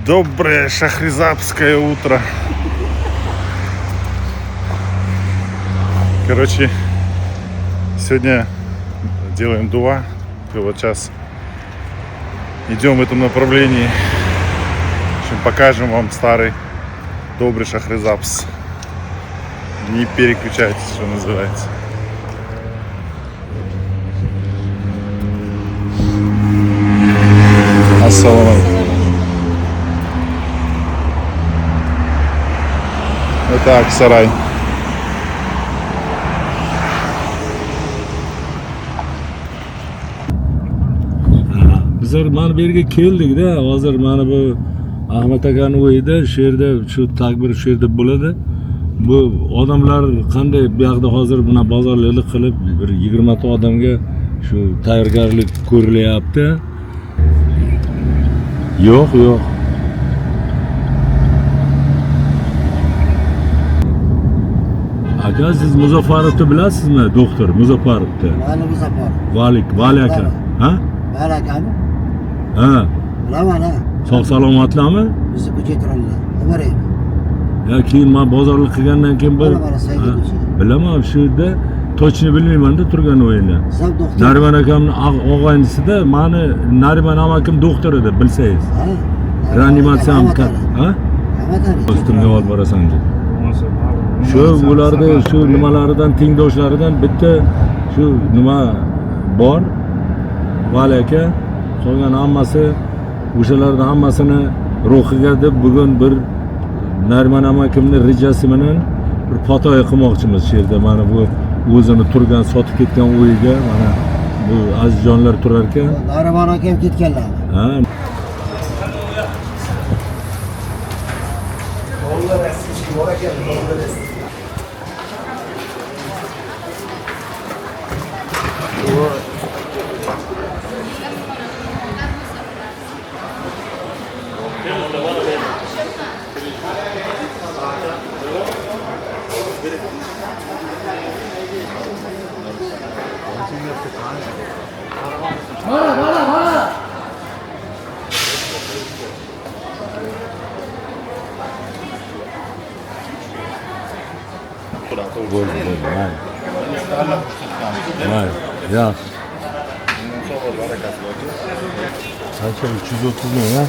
Доброе шахризабское утро. Короче, сегодня делаем дуа. И вот сейчас идем в этом направлении. В общем, покажем вам старый добрый Шахризабс. Не переключайтесь, что называется. Ассаламу алейкум. Это Аксарай. Bizlar mana bu yerga keldik-da, hozir mana bu Ahmad akani uyida, shu yerda shu tadbir shu yerda bo'ladi. Bu odamlar qanday bu yoqda hozir buna bozorlik qilib bir 20 ta odamga shu tayyorgarlik ko'rilyapti. Yo'q, yo'q. Aka, siz Muzaffarovni bilasizmi? Doktor Muzaffarovni. Vali Muzaffar. Vali, Vali aka. Ha? Vali akami? Ha. Bilaman ha. Sog' salomatlarmi? Bizni ko'cha turadilar. Olib Ya keyin man bozorlik qilgandan keyin bir Bilaman, sayga Ha, ko'cha. bilaman shu yerda точно bilmayman-da turgan o'yini. Siz ham doktor. Nariman akamni og'aynisida mani Nariman amakim doktor edi, bilsangiz. Ha? Reanimatsiya ham Rahmat ha? Rahmat ali. Do'stimga olib borasan deb. Shu ularni shu nimalaridan tengdoshlaridan bitta shu nima bor. Vali aka qolgan hammasi o'shalarni hammasini ruhiga deb bugun bir Nariman amakimni rejasi bilan bir fotoya qilmoqchimiz shu yerda mana bu o'zini turgan sotib ketgan uyiga mana bu azizjonlar turar ekan. Nariman akam ketganlar. Ha. Bo'ldi, bo'ldi, mayli. Mayli, yaxshi. Qancha? 330 ming, ha?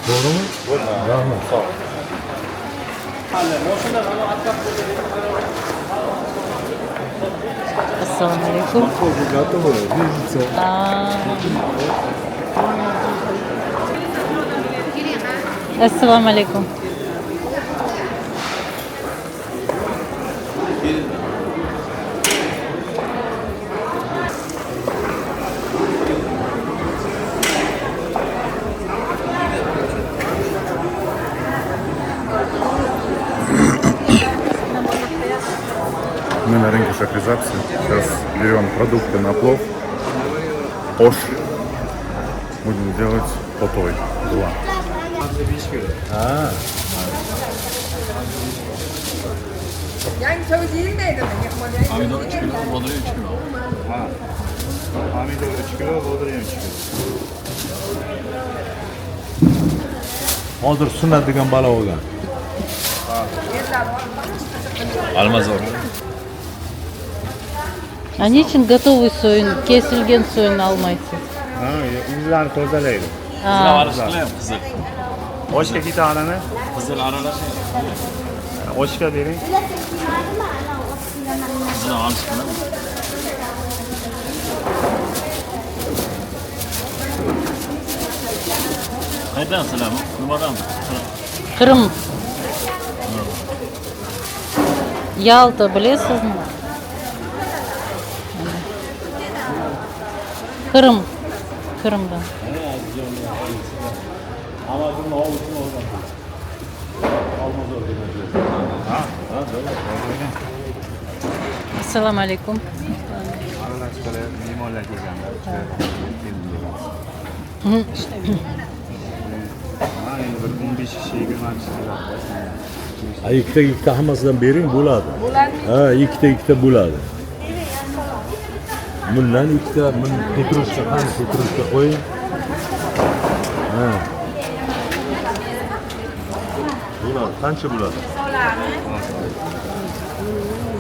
To'g'rimi? Rahmat. Assalomu alaykum. Готово, видите. Assalomu alaykum. Мы на рынке Шахризабсе. Сейчас берем продукты на плов. Ош. Будем делать потой. Два. Yangi so'z yeyilmaydimi? Pomidor 3 kilo, bodring 3 kilo. Pomidor 3 kilo, bodring 3 kilo. Hozir sunnat degan balo olgan. Almazor. A nechun готовый so'yin, kesilgan so'yin olmaysiz? Ha, o'zlari tozalaydi. Ha, Aralash qilaymi qizil? Oshga ketarimi? Qizil aralash. Oshga bering. Qizil olish qilaman. Qayerdan sizlar? Nimadan? Qrim. Yalta bilasizmi? Qrim. Qrimdan. Amakimni ovuchini olgan. Olmazor degan joy. Ha, ha, Assalomu alaykum. Aralash qilib mehmonlar kelganlar. Bir 15 kishi, 20 kishi keladi. Ha, ikkita ikkita hammasidan bering bo'ladi. Bo'ladimi? Ha, ikkita ikkita bo'ladi. Bundan ikkita, bun petrushka, qani petrushka qo'ying. Ha. Bo'ladi, qancha bo'ladi?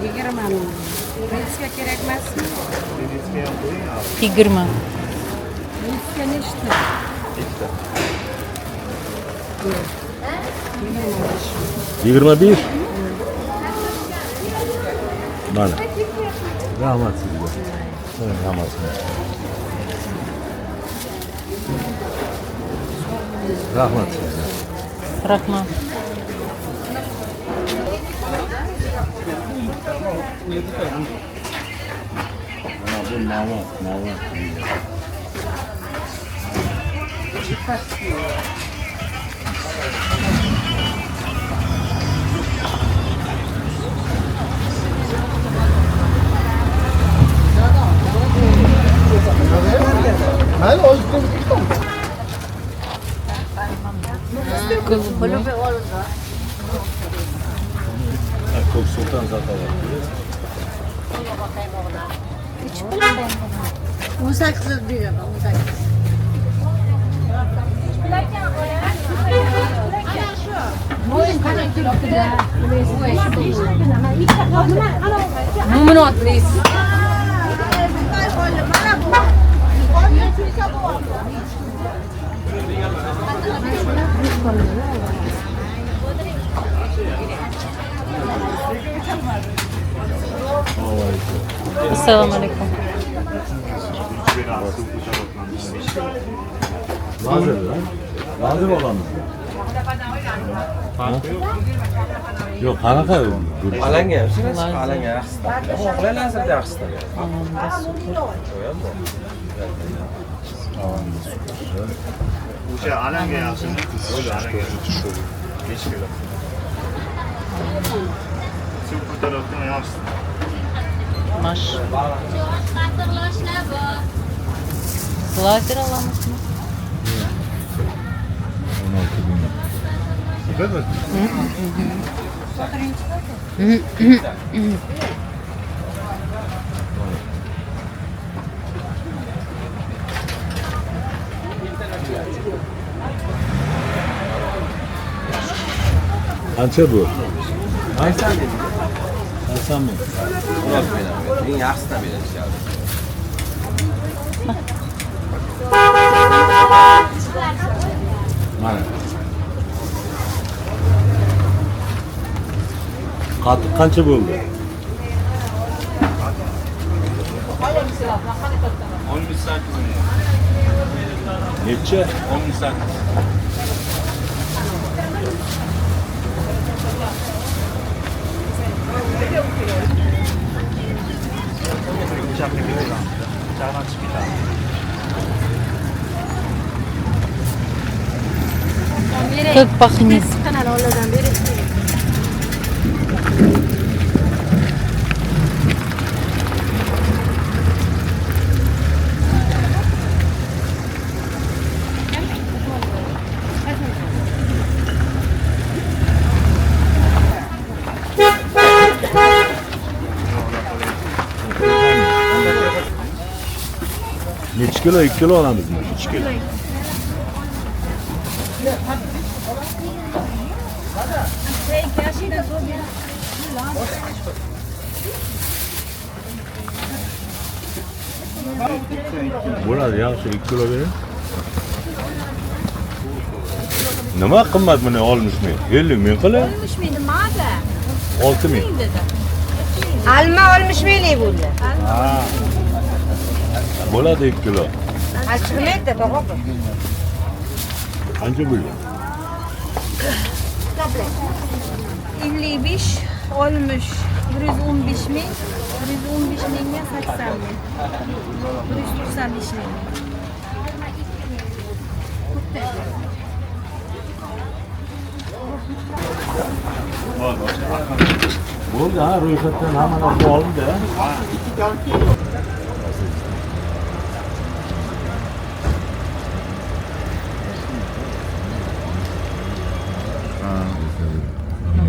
20 ming. Ritska kerak emasmi? Ritska ham qo'ying. 20. Ritska nechta? Ikkita. 25? Mana. Rahmat sizga. Rahmat. Rahmat sizga. Rahmat. Mana bu navot, navot. Ko'k sulton zakovat. 18 beraman, 18. Assalomu alaykum. Lazır lan. Lazır olamiz. Yo'q, qanaqa? Alanga, alanga yaxshisi. Xohlay lazerda yaxshisi. O'sha alanga yaxshimi? Bo'ldi, alanga. 5 kilo. Suv ko'tarayotgan yaxshisi. Mash. Lazer olamizmi? 16 ming. Qancha bu? 80 ming. 80 ming. 16 ming. Eng yaxshisidan beradi. Mana. Qatiq qancha bo'ldi? 18 ming. Necha? 18. Pichoqni ketadi. Pichoqdan chiqib ketadi. Как пахнет. Necha kilo? 2 kilo olamizmi? 3 kilo. Bo'ladi, yaxshi 2 kilo bering. Nima qimmat buni 60 ming? 50 ming qilib? 60 ming nimada? 6 ming. Alma 60 minglik bo'ldi. Ha. Bo'ladi 2 kilo. Chiqmaydi, tog'a. Qancha bo'ldi? 55, 60, 115 ming, 115 mingga 80 ming. 195 ming. Bo'ldi, ha, ro'yxatdan hamma narsa olindi, ha.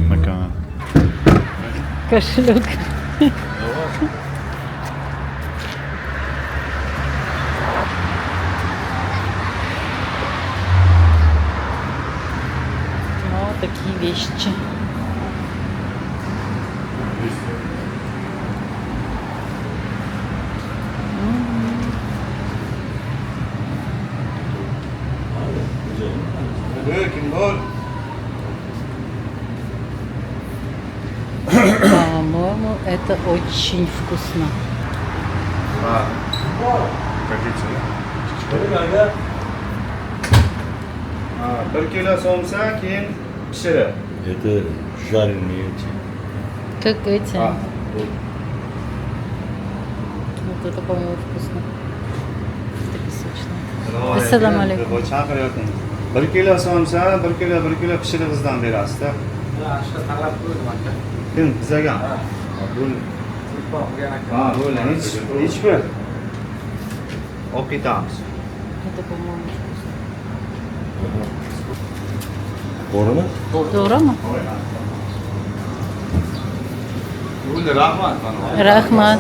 На канал. Кошелек. Вот такие вещи. Kim bor? По-моему, это очень вкусно. Хотите? Ha, 1 kilo somsa, keyin pishirib. Это жареные эти. Как эти. Вот это, по-моему, вкусно. Это песочное. Assalomu alaykum. Chaqiryapmiz. 1 kilo somsa, 1 kilo, 1 kilo pishirig'izdan berasiz-da. Shu talab qo'ydim aka. Kim bizaga? Bo'ldi. Ha, bo'ldi. Hech bir. Olib ketamiz. Это, по-моему, вкусно. To'g'rimi? To'g'rimi? Bo'ldi, rahmat mana. Rahmat.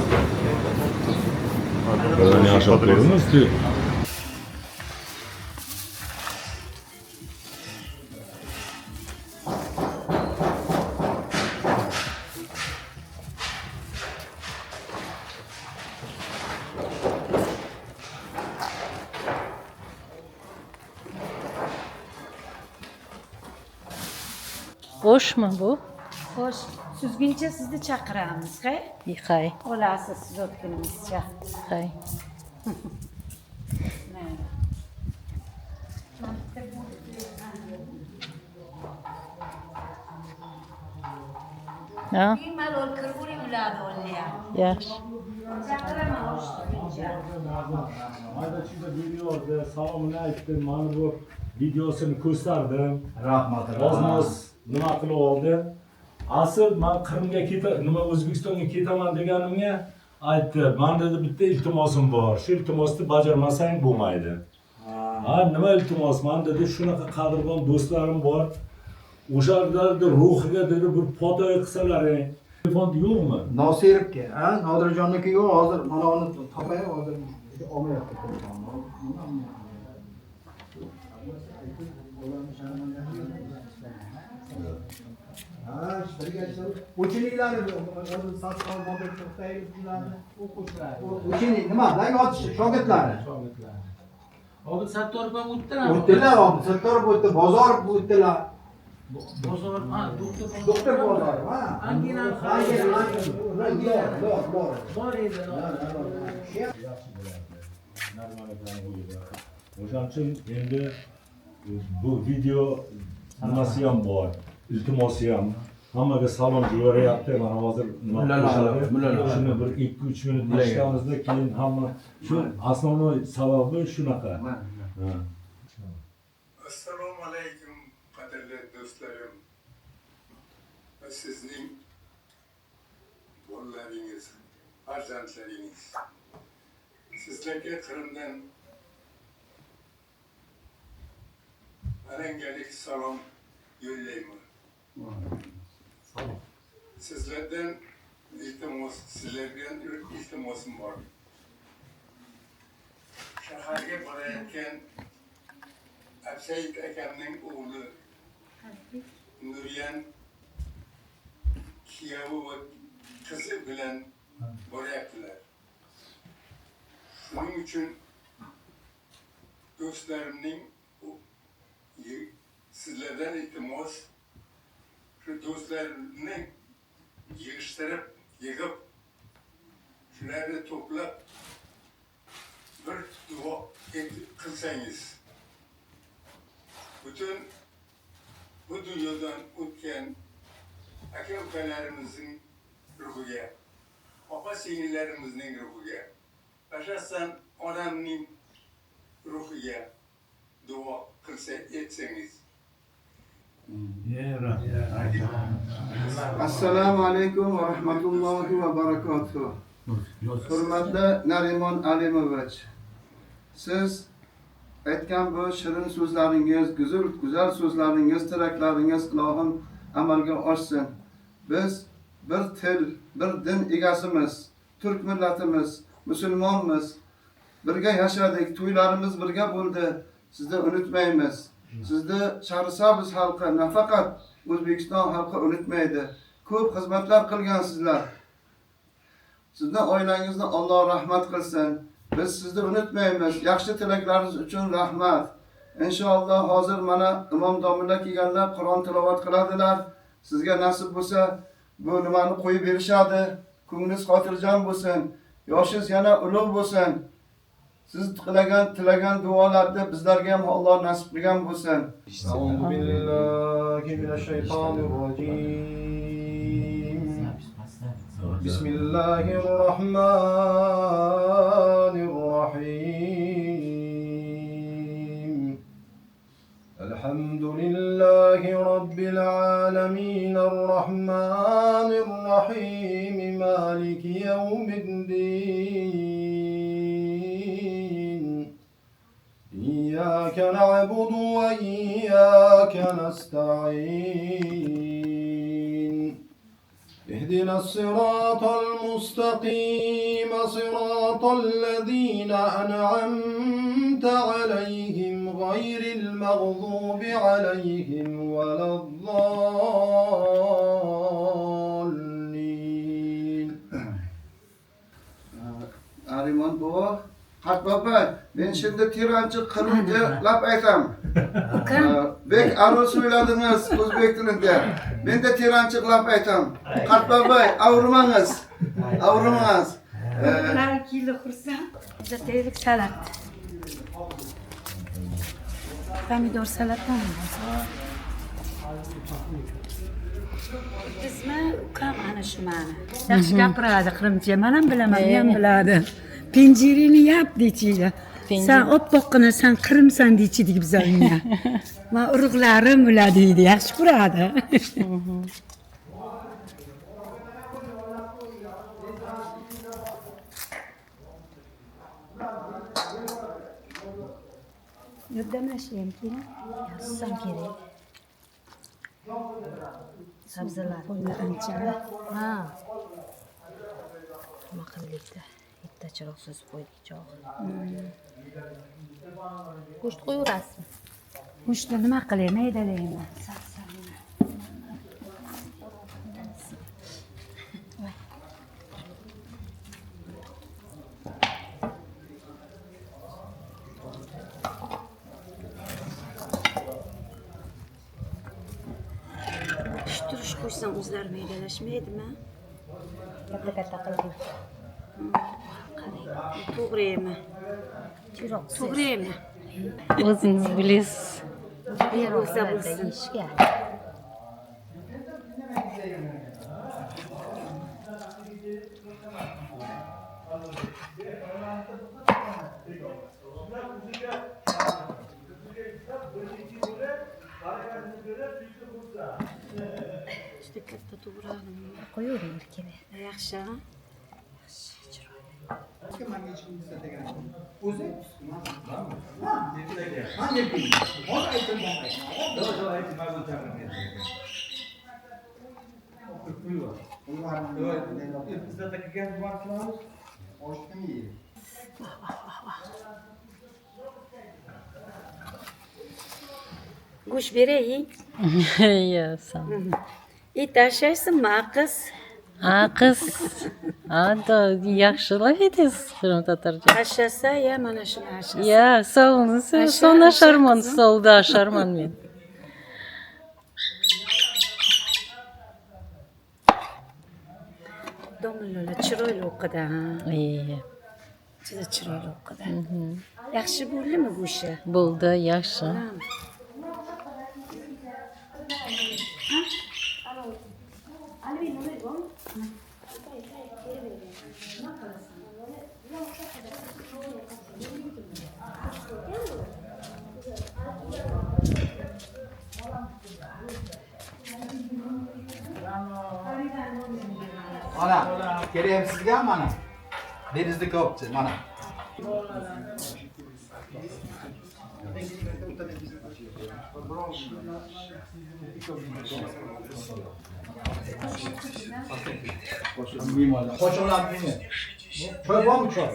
Birini yaxshi ko'ramiz. Oshmi bu? Xo'sh, suzguncha sizni chaqiramiz, hay? Hay, Olasiz suzayotganimizcha. Hay. Mayli. Ha, Bemalol kiravering ularni o'rniga. Yaxshi. Chaqiraman osh suzguncha. Mayda chuyda video salomini aytdim, mana bu videosini ko'rsatdim. Rahmat. Ozmoz nima qilib oldi. Asl man Qrimga keta, nima O'zbekistonga ketaman deganimga aytdi. Man dedi bitta iltimosim bor. Shu iltimosni bajarmasang bo'lmaydi. Ha, nima iltimos? Man dedi shunaqa qadrdon do'stlarim bor. O'shalarni ruhiga dedi bir potoy qilsalaring. Telefon yo'qmi? Nosirovga, ha, Nodirjonniki yo'q, hozir mana uni topay, hozir olmayapti telefonni. Ha, Uchiniklari hozir sasqol Nodir To'xtayev ularni O'quvchilari. Uchinik nima? Lang otishi, shogirdlari. Shogirdlari. Obid Sattorov ham o'tdilar. O'tdilar, Obid Sattorov o'tdi, Bozorov o'tdilar. Bozor, ha, doktor Doktor Bozorov, ha. Angina, Angina, Angina, bor, bor. Bor edi. Yaxshi bo'lardi. Narmanliklarni o'yida. O'shaning uchun endi bu video nimasi ham bor, iltimosi ham. Hammaga salom yuboryapti. Mana hozir nima qo'shadi. Shuni bir 2-3 minut eshitamizda keyin hamma shu основной sababi shunaqa. Ha. Assalomu alaykum qadrli do'stlarim va sizning bolalaringiz, farzandlaringiz. Sizlarga Qrimdan alangalik salom yo'llayman. Sizlardan iltimos, sizlardan iltimosim bor. Shaharga borayotgan Absaid akamning o'g'li Nuriyan kuyovi va qizi bilan boryaptilar. Shuning uchun do'stlarimning sizlardan iltimos, shu do'stlarni yig'ishtirib, yig'ib, shularni to'plab bir duo qilsangiz, butun bu dunyodan o'tgan aka ukalarimizning ruhiga, opa singillarimizning ruhiga, asosan onamning ruhiga duo qilsa etsangiz. Assalomu alaykum va rahmatullohi va barakatuh. Hurmatli Narimon Alimovich, siz Aytgan bu shirin so'zlaringiz, güzel so'zlaringiz, tilaklaringiz ilohim amalga oshsin. Biz bir til, bir din egasimiz, turk millatimiz, musulmonmiz. Birga yashadik, to'ylarimiz birga bo'ldi. Sizni unutmaymiz. Sizni Shahrisabz xalqi, nafaqat O'zbekiston xalqi unutmaydi. Ko'p xizmatlar qilgansizlar. Sizni oilangizni Alloh rahmat qilsin. Biz sizni unutmaymiz. Yaxshi tilaklaringiz uchun rahmat. Inshaalloh hozir mana imom domla kelganlar Qur'on tilovat qiladilar. Sizga nasib bo'lsa bu nimani qo'yib berishadi. Ko'nglingiz xotirjam bo'lsin. Yoshingiz yana ulug' bo'lsin. Siz tilagan duolarni bizlarga ham Alloh nasib qilgan bo'lsin. A'udhu billahi minash shaytonir rojim. Bismillahir rohmanir rohim. Elhamdülillahi rabbil alamin arrahmanir rohim maliki yevmiddin. إياك نعبد وإياك نستعين اهدنا الصراط المستقيم صراط الذين أنعمت عليهم غير المغضوب عليهم ولا الضالين. Nariman buva, Qartbaba, men şimdi tiranchi qiruvchi lab aytam. Bek aruz so'yladingiz o'zbek tilida. Men de tiranchi lab aytam. Qartbaba, avrumangiz. Avrumangiz. Ular kilo xursand. Bizda salat. Pomidor salatdan. Bizmi ukam ana shu mani. Yaxshi gapiradi qrimcha. Men ham bilaman, men ham biladi. Pencereni yap deychiydi. Sen oppoqqina, sen qrimsan deychiydik biz unga. Man urug'larim ular deydi, yaxshi ko'radi. Yordamlashayım keyin. Yozsam kerak. Sabzilar. Ancha. Ha. Nima qildik-da? Bitta chiroq suzib qo'ydik chog'. Go'sht qo'yaverasizmi? Go'shtni nima qilay, maydalayman. Tushirish qo'ysam o'zlari maydalashmaydimi? Katta-katta qilib. Qarang, to'g'rimi? To'g'rimi? O'zingiz bilasiz. Bo'lsa bo'lsin. Yeyishga. Juda katta to'g'radim. Qo'yavering bir kilo. Yaxshi. Yaxshi, chiroyli. Go'sht beraying. Yo'q. Et tashlaysanmi, qiz? Ha, qiz. Ha, da yaxshilab aytasiz qrim tatarcha. Tashlasa, ya mana shuni tashlasa. Ya, sog' So'ng asharman, stolda asharman men. Domlalar chiroyli o'qidi, ha. Juda chiroyli o'qidi. Yaxshi bo'ldimi go'shti? Bo'ldi, yaxshi. Mana, kerak sizga mana. Denizli ko'pchi, mana. Choy bormi choy?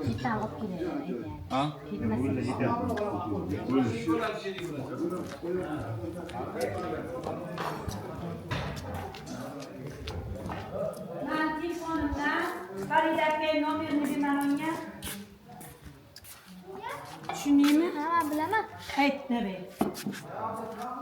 Hitdan olib kelaylik. Ha? Man telefonimdan Farida aka nomerini berman unga. Tushundingmi? Ha, bilaman. Ayt, nima?